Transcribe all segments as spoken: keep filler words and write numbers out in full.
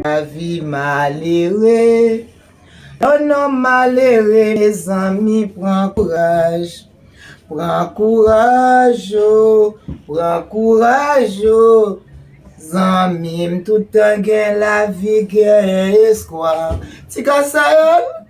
Lavi malere, yon nonm malere, mezanmi, pran kouraj. Pran kouraj, o, pran kouraj, o. Zanmi m, tout tan gen lavi, gen espwa. Ti Kasayòl,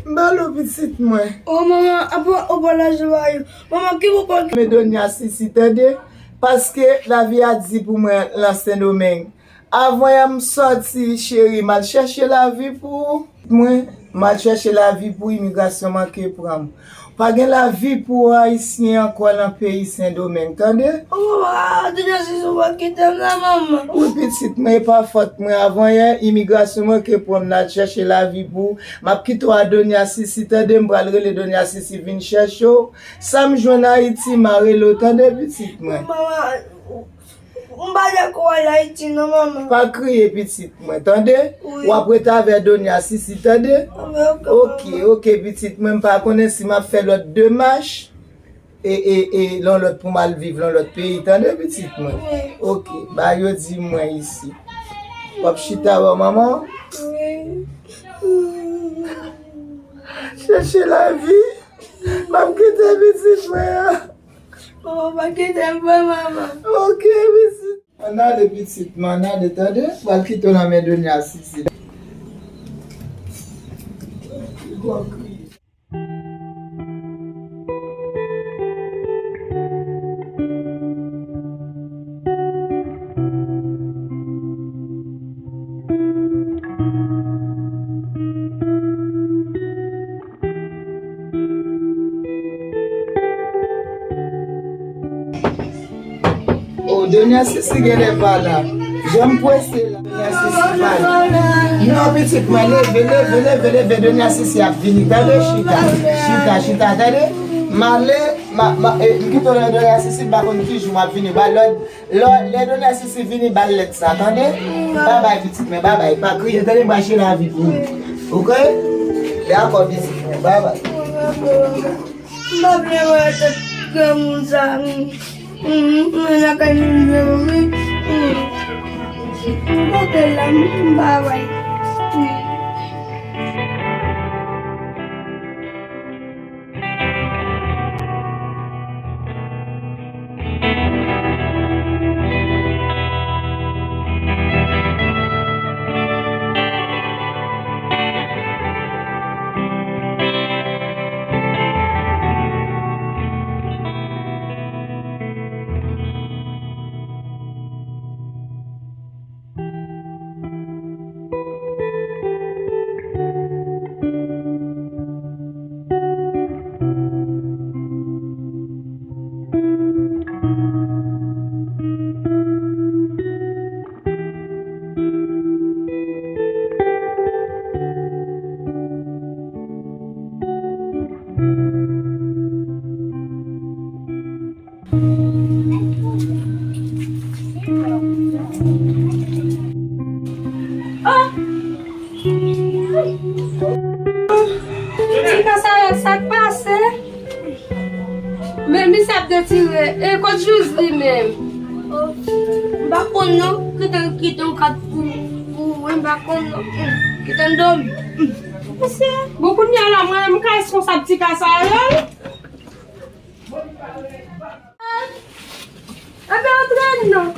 m ba w pitit mwen. O manman, apa w pa lage w a yo? Manman, ki ou pa. Men Donya Sisi, tande? Paske lavi a di pou mwen lan Sendomeng. Avan yè m sòti, cheri, m al chèche lavi pou mwen. M al chèche lavi pou imigrasyon manke pran m. Pa gen lavi pou Ayisyen ankò lan peyi Sendomeng, tande? O, a, Donya Sisi, ou pa kite m la, manman. Wi, pitit mwen, e pa fòt mwen. Avan yè, imigrasyon manke pran m, m al chèche lavi pou ou. M ap kite w a Donya Sisi, tande? M pral rele Donya Sisi vin chèche w. Sa m jwenn Ayiti, m a rele w, tande, pitit mwen? Manman, m pa dakò al Ayiti non, manman. Pa kriye, pitit mwen, tande? Wi. W ap rete avè Donya Sisi, tande? Oke, oke, manman. Oke, oke, pitit mwen, m pa konnen si m ap fè lòt demach, e, e, e, lan lòt pou m al viv lan lòt peyi, tande, pitit mwen? Wi. Oke, ba yo di mwen isi. W ap chita wè manman? Wi. Chèche lavi. M ap kite pitit mwen an. Manman, pa kite m, manman. Oke, pitit. Ann ale, pitit mwen, ann ale, tande? Pral kite w nan men Donya Sisi. O, Donya Sisi genlè pa la. Jan m prese la, Donya Sisi pa la. Non, pitit mwen, leve, leve, leve, leve. Donya Sisi ap vini, tande? Chita, chita, chita, tande? M ale, ma, ma, e, m kite w la, Donya Sisi, m pa konn ki jou m ap vini. Ba lòd. Lè, lè Donya Sisi vini, ba l lèt sa, tande? Babay, pitit mwen, babay. Pa kriye, tande, m pral chèche lavi pou ou. Oke? Dakò, pitit mwen, babay. M pa vle wè tèt granmoun sa, wi. Mwen lakay nou vle, wi. M kote la, m babay. Oh! Ti Kasayòl, sa k pase? Men misye ap detire. E kot Jouzli menm? Oh, m pa konn non. Kite, kite yon kat pou, pou, mwen m pa konn non. Kite m dòmi. Mesye, bon, kounye a la, mwen, m ka responsab Ti Kasayòl? Anben, antre non.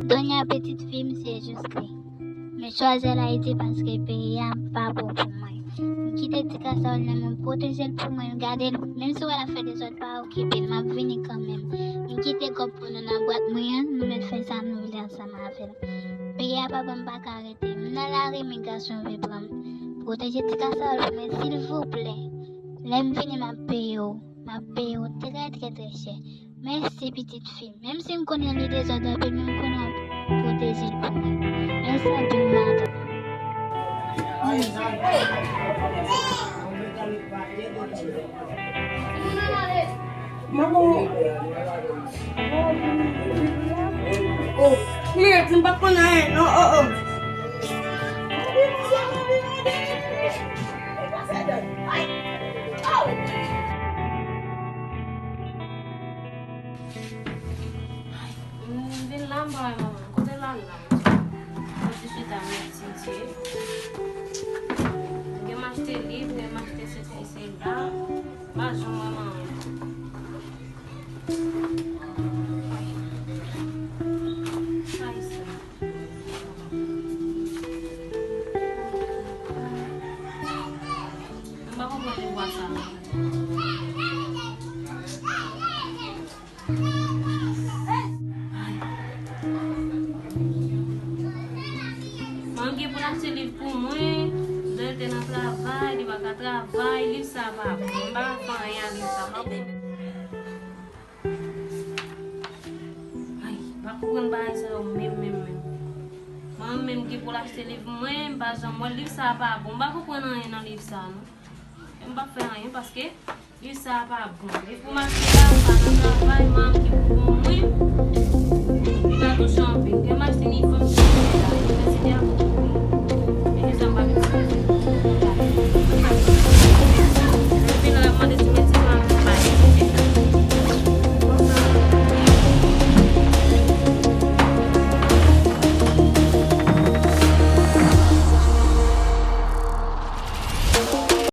Donya, pitit fi m, se jis li. Mwen chwazi al Ayiti paske peyi a pa bon pou mwen. M kite Ti Kasayòl nan men w, pwoteje l pou mwen, gade l. Menm si w wè l ap fè dezòd, pa okipe l, m ap vini kanmenm. M kite kòb pou nou nan bwat mwen an, nou mèt fè sa nou vle ansanm avè l. Peyi a pa bon, m pa ka rete. M nan lari, migrasyon vle pran m. Pwoteje Ti Kasayòl pou mwen, silvouplè. Lè m vini, m ap peye w. M ap peye w trè, trè, trè chè. Mèsi, pitit fi m. Menm si m konnen li dezòd anpil, men m konnen w ap pwoteje l pou mwen. Mèsi anpil, madanm. Manman. Oh, mwen di m pa konn anyen, non, oh, oh. M vin la, m pa wè manman. Kote l al la? Mwen di chita m etidye. Gen m achte liv, gen m achte sesi, sela. M pa janm wè manman. Sa isit. M pa konprann vwa sa non. Manman gen pou l achte liv pou mwen. Lè l te nan travay, li pa ka travay, liv sa pa bon. M pa ka fè anyen ak liv sa, pa bon. Ay, m pa konprann bagay sa yo menm, menm, menm. Manman menm gen pou l achte liv mwen, m pa janm wè liv sa pa bon. M pa konprann anyen nan liv sa non. M p ap fè anyen paske liv sa pa bon. Liv pou m achte la, m pa nan travay, manman ki pou ban mwen. Li pa touche anpil. Gen m achte inifòm pou mwen la, inivèsite a bon pou mwen.